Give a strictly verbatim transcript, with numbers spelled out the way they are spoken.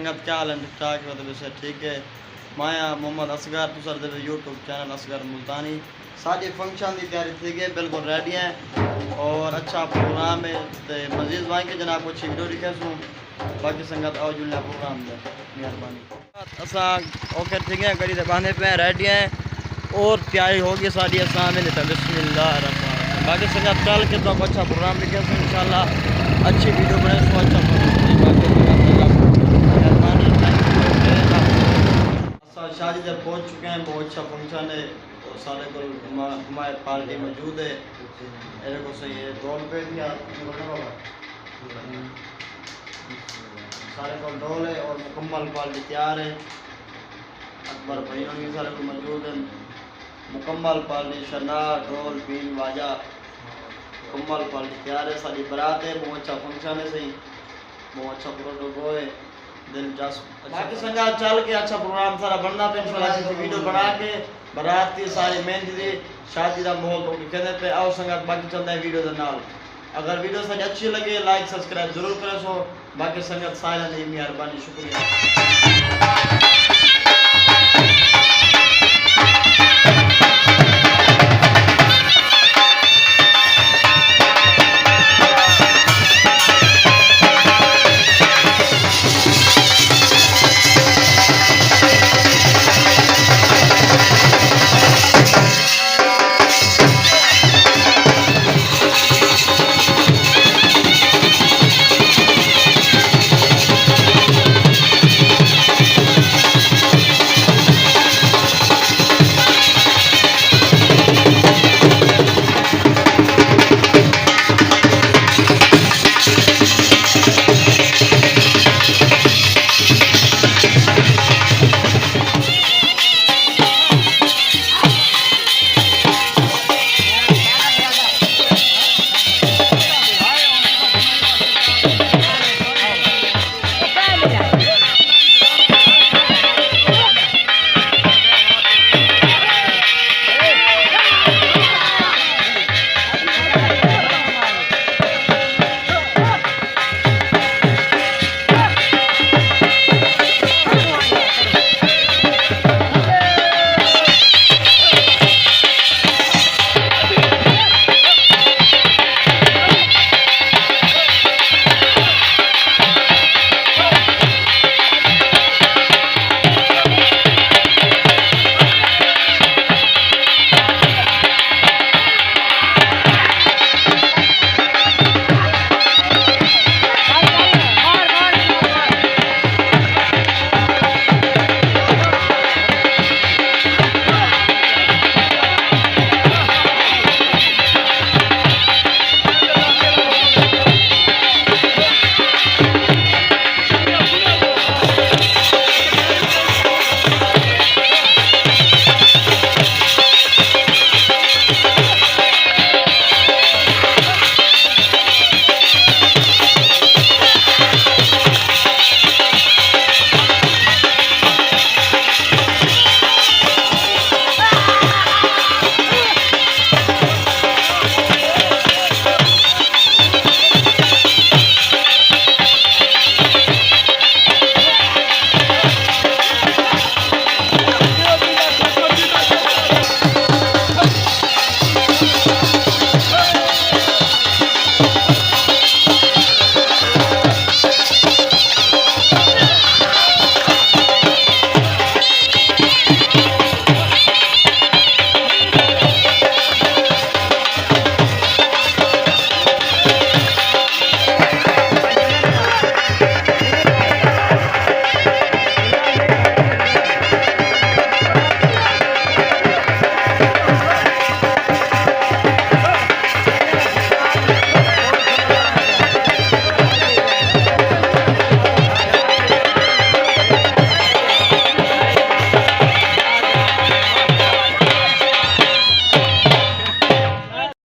سنگت کیا حال ہے؟ ٹھیک ٹھاک؟ مطلب اسے ٹھیک ہے۔ مایا محمد اصغر، تساں دے یوٹیوب چینل اصغر ملتانی۔ ساڈی فنکشن دی تیاری تھی گئی، بالکل ریڈی ہیں اور اچھا پروگرام ہے۔ تے مزید وائیں کہ جناب کچھ ویڈیو لکھے سوں۔ باقی سنگت آؤ جلنے پروگرام دے۔ مہربانی۔ اساں اوکے تھی گئے، گاڑی دے باندھے پہ ہیں، ریڈی ہیں اور تیاری ہو گئی ساری۔ اساں میں لیتا بسم اللہ الرحمن الرحیم۔ باقی سنگت چل کے تو اچھا پروگرام لکھے سوں، انشاءاللہ اچھی ویڈیو بنائے سوں، اچھا پروگرام۔ باقی سنگت اللہ مہربانی، thank you، اوکے، اللہ حافظ۔ اساں شادی تے پہنچ چکے ہیں، بہت اچھا فنکشن ہے اور سارے کول ہما-، ہمایت پارٹی موجود ہے۔ میرے کو صحیح ہے، ڈول پہ بھی آپ کی بولنا بابا۔ سارے کول ڈول ہے اور مکمل پارٹی تیار ہے۔ اکبر بھائی ہوݨ بھی سارے کول موجود ہیں۔ مکمل پارٹی، شناہ، ڈول، پین، واجہ، مکمل پارٹی تیار ہے۔ ساری برات ہے، بہت اچھا فنکشن ہے، صحیح، بہت اچھا پروگرام ہے۔ دلچسپ۔ باقی سنگت چل کے اچھا پروگرام سارا بندا پیا، انشاءاللہ اچھی ویڈیو بنا کے برات دی ساری مہندی دی شادی دا ماحول تو کہندے پے۔ آؤ سنگت، باقی چلدا ہے ویڈیو دے نال۔ اگر ویڈیو ساڈی اچھی لگے، لائک سبسکرائب ضرور کرے سو۔ باقی سنگت سارے دی مہربانی، شکریہ۔